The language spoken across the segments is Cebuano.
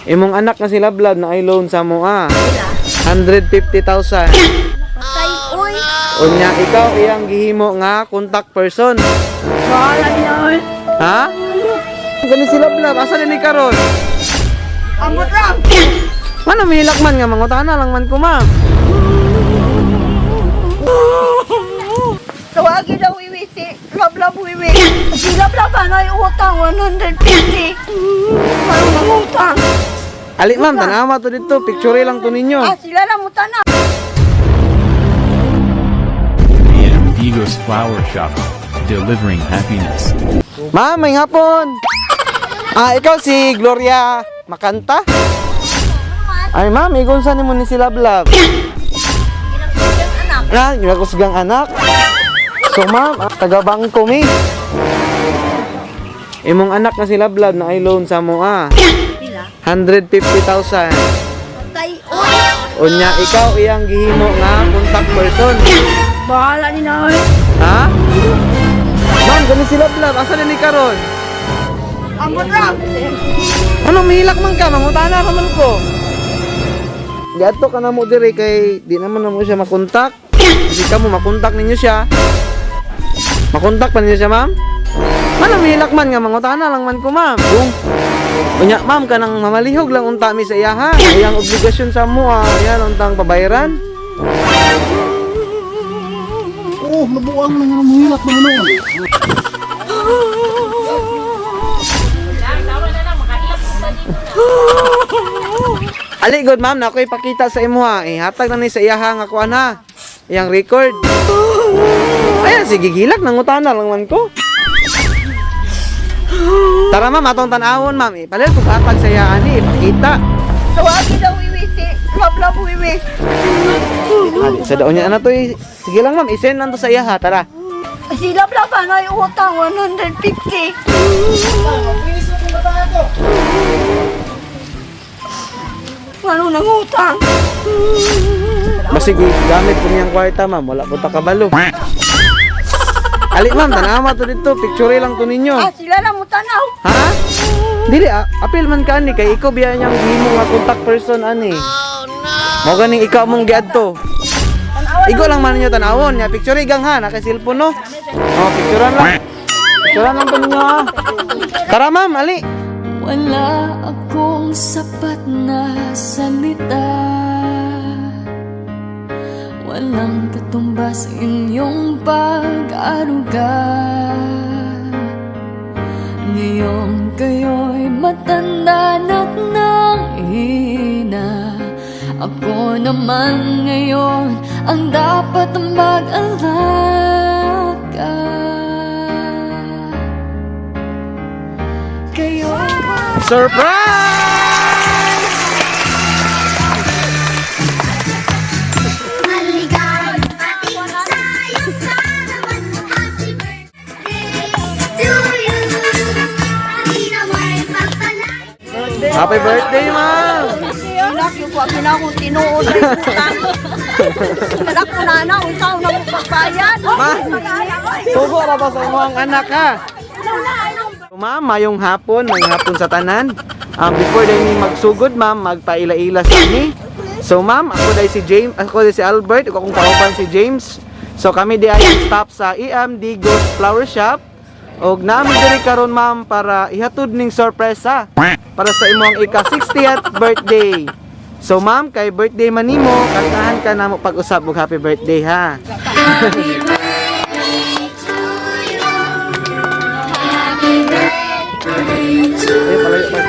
Imong anak nga si Lablab na ay loan sa mo ah. 150,000. Patay, uy. Unya ikaw iyang gihimo nga contact person. Bahala niya, uy. Ha? Gani si Lablab, asa ni karon? Amot lang. Mano mihilak man nga mangutana lang man ko, ma'am. Tawagin daw wiwi si Lablab wiwi. Si Lablab anay utang 150. Parang nangutang. Ali ma'am, tanawa to dito, picture lang to ninyo. Ah, sila lang mutana. The Amigos Flower Shop, delivering happiness. Ma'am, may hapon. Ah, ikaw si Gloria Makanta? Ay ma'am, igon sa nimo ni si Lablab. Anak. Ah, ginakusgang anak. So ma'am, ah, taga bangko mi. Imong anak nga si Lablab na ay loan sa mo ah. Sila. 150,000. Patay, uy. Unya ikaw iyang gihimo nga contact person. Bahala niya, uy. Ha? Ma'am, gani si Lablab, asa na ni karon? Amot lang. Ano mihilak man ka, mangutana ra man ko. Giadto ka na mo dire kay di naman na mo siya makontak. Kasi ka mo makontak ninyo siya. Makontak pa ninyo siya, ma'am? Manang mihilak man nga mangutana lang man ko, ma'am. Kung unya, ma'am, kanang mamalihog lang unta mi sa iya ha. Iyang obligasyon sa mo ah, iyan untang pabayaran. Oh, nabuang lang ang muhilak naman noon. Ali good ma'am, na ako ipakita sa imo ha. Ihatag na ni sa iya ha nga kuan ha. Iyang record. Ayan, sige gilak nangutana lang man ko. Tara ma'am, atong tan-awon ma'am. Ipalit kog hatag sa iya ani, ipakita. Tawagin daw wiwi si Lablab wiwi. Ali, sa daon niya na to eh. Sige lang ma'am, isend lang to sa iya ha, tara. Si Lablab anay utang 150. Ano nangutang? Basig gamit ko niyang kwarta ma'am, wala po ta kabalo. Ali ma'am, tanawa to dito, picture lang to ninyo. Ah, sila lang mutanaw. Ha? Dili, ah, apil man ka ani kay ikaw biya niyang himo nga contact person ani. Oh no. Mo ganing ikaw mong giadto. Igo lang man ninyo tanawon nya picture gang ha, naka cellphone no. Oh, picturean lang. Picturean lang to ninyo ha. Tara ma'am, ali. Wala akong sapat na salita. Walang katumbas inyong pag-aruga. Ngayong kayo'y matanda na't nanghina, ako naman ngayon ang dapat mag-alaga. Kayo Surprise! Maligayang pati sa'yo naman. Happy birthday to you. Di naman pagpalay. Happy birthday, ma'am. Anak, yung kwa kinakong tinuod ay utang. Anak ko na na, ikaw na mo pagbayad. Ma, sugo ra ba sa imong anak ha? Ma'am, mayong hapon, mayong hapon sa tanan. Before day ni magsugod, ma'am, magpaila-ila sa ni. So ma'am, ako day si James, ako day si Albert, ug akong kauban si James. So kami di ay stop sa EMD Ghost Flower Shop. Og nami diri karon ma'am para ihatod ning sorpresa para sa imong ika 60th birthday. So ma'am, kay birthday man nimo, kantahan ka namo pag-usab og happy birthday ha. Eh, palayo pa. Eh, palayo.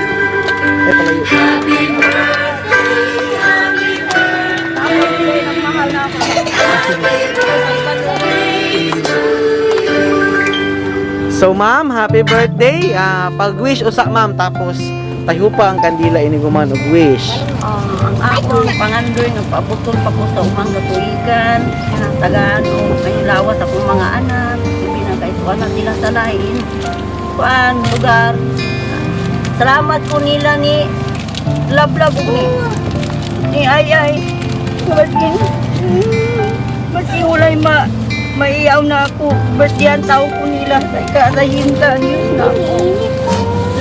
So ma'am, happy birthday. Ah, pag-wish usa ma'am tapos tayo pa ang kandila ini guman og wish. Ang akong pangandoy nga paabotol pa ko sa umang katuigan, tagaan og kahilawas akong mga anak, sabi na kay na sila sa lain, kuan lugar. Salamat ko nila ni Lablab ug ni Ayay. Maskin maskin walay ma maiyaw na ako. Birthday ang tao ko nila sa ikasahinta news na ako.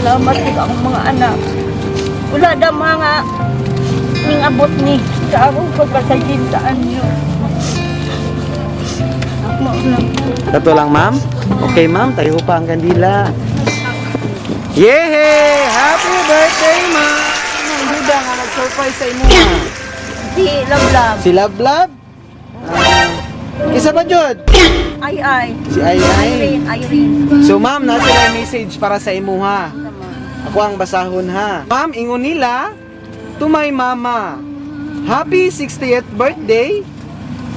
Salamat ko sa akong mga anak. Wala da mga ning abot ni sa akong pagpasagin sa anyo. Mao lang. Kato lang, ma'am. Okay, ma'am. Tayo pa ang kandila. Yehey! Happy birthday, ma'am! Ang duda nga nag-surprise sa imo. Si Lablab. Si Love Love? Ah, isa pa, Jod? Ay ay. Si Ay Ay. Irene, Irene. So, ma'am, nasa na message para sa imuha. Ako ang basahon ha. Ma'am, ingon nila, to my mama, happy 60th birthday.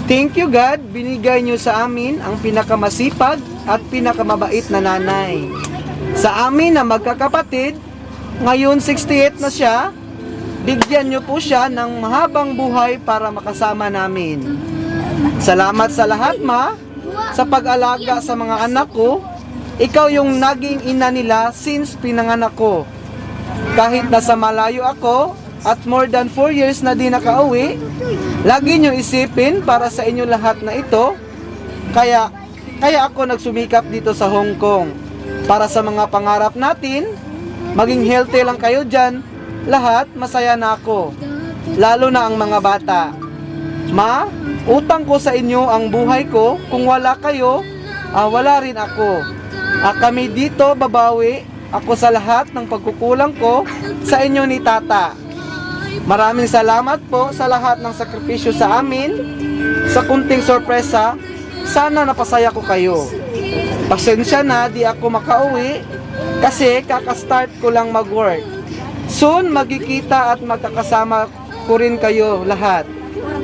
Thank you God, binigay niyo sa amin ang pinakamasipag at pinakamabait na nanay. Sa amin na magkakapatid, ngayon 68 na siya, bigyan niyo po siya ng mahabang buhay para makasama namin. Salamat sa lahat, ma, sa pag-alaga sa mga anak ko. Ikaw yung naging ina nila since pinanganak ko. Kahit nasa malayo ako at more than 4 years na di nakauwi, lagi niyo isipin para sa inyo lahat na ito. Kaya, kaya ako nagsumikap dito sa Hong Kong. Para sa mga pangarap natin, maging healthy lang kayo dyan. Lahat, masaya na ako. Lalo na ang mga bata. Ma, utang ko sa inyo ang buhay ko. Kung wala kayo, wala rin ako. Kami dito babawi ako sa lahat ng pagkukulang ko sa inyo ni Tata. Maraming salamat po sa lahat ng sakripisyo sa amin. Sa kunting sorpresa, sana napasaya ko kayo. Pasensya na, di ako makauwi kasi kakastart ko lang mag-work. Soon, magkikita at magkakasama ko rin kayo lahat.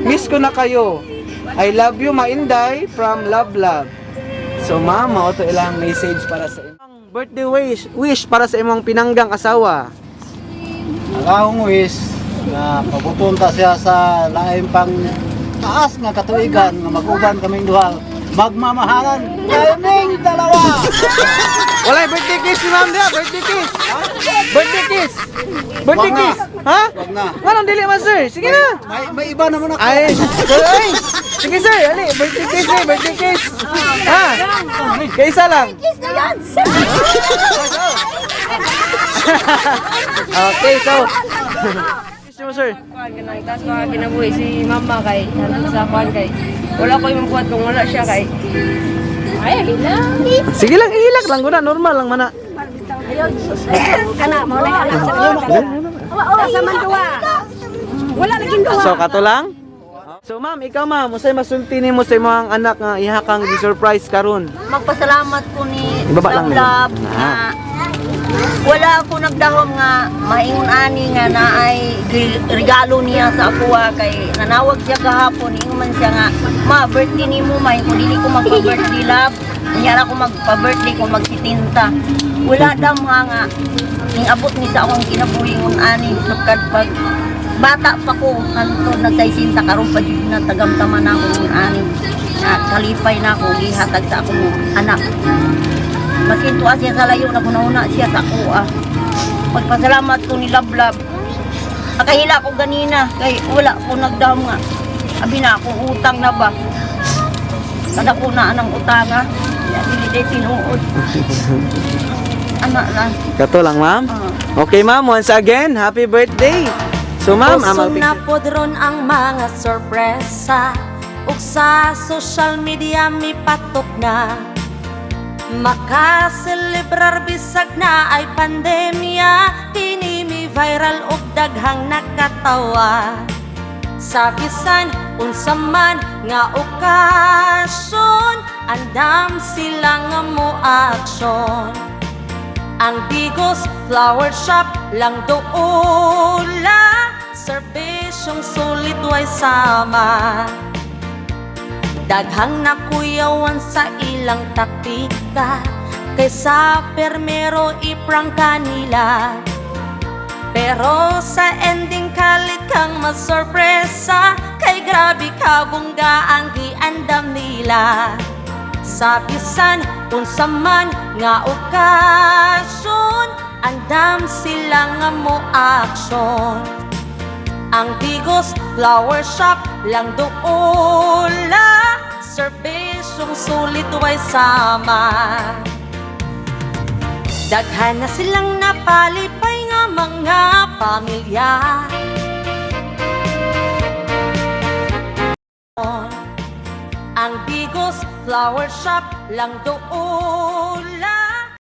Miss ko na kayo. I love you, Mainday, from Love Love. So, mama, ito ilang message para sa imong birthday wish para sa imong pinanggang asawa. Ang akong wish na pabuton ta siya sa lain pang taas nga katuigan nga mag-uban kaming duha. Magmamahalan kaming dalawa. Walay birthday kiss si ma'am diha, birthday kiss. Birthday kiss. Birthday Wag na. kiss. Ha? Wag na. Nganong dili man, sir? Sige na. May iba naman ako. Ay, sir, ay. Sige sir, ali, birthday kiss, eh, birthday kiss. Ha? Kaysa lang. Okay, so. Kiss mo, sir. Kuan kanang taas mga kinabuhi si mama kay hantod sa kuan kay wala ko imong buhat kung wala siya kay ay hila. Sige lang, ihilak lang guna, normal lang mana. Kana mo na anak sa Sa man duwa. Wala laging duwa. So kato lang. So ma'am, ikaw ma'am, unsay masulti nimo sa imong anak nga iha kang gi-surprise karon? Magpasalamat ko ni Ibaba lang nila. Love nga wala ako nagdahom nga maingon ani nga naay regalo niya sa akuha kay nanawag siya kahapon, ingon man siya nga, "Ma, birthday nimo." May kung dili ko magpa-birthday, love, niya ra ko magpa-birthday kung magsitinta. Wala damha nga ning abot ni sa akong kinabuhi ngon ani sukad pag bata pa ko hantod nagsaysinta, karon pa jud na tagamtaman ako ngon ani na kalipay na ako gihatag sa akong anak. Maski tuwa siya sa layo, nagunahuna siya sa ako ah. Pagpasalamat ko ni Lablab. Nakahila ko ganina, kay wala ko nagdahom nga. Abi na akong utang na ba? Kada ko na anang utang ah. Ya, dili day tinuod. Anak lang. Kato lang, ma'am. Ah. Okay, ma'am, once again, happy birthday. So ma'am, Uso amal na pod ron ang mga sorpresa ug sa social media mipatok na. Makaselebrar bisag na ay pandemya, kini mi viral og daghang nakatawa. Sa bisan unsa man nga okasyon, andam sila nga mo aksyon. Ang Digos Flower Shop lang doula, serbisyong sulit way sama. Daghang nakuyawan sa ilang taktika, kaysa permero iprangka nila. Pero sa ending kalit kang masorpresa, kay grabe kabungga ang giandam nila. Sa bisan unsa man nga okasyon, andam sila nga mo aksyon. Ang Digos Flower Shop lang doula, serbisyong sulit way sama. Daghan na silang napalipay nga mga pamilya. Ang Digos Flower Shop lang doon.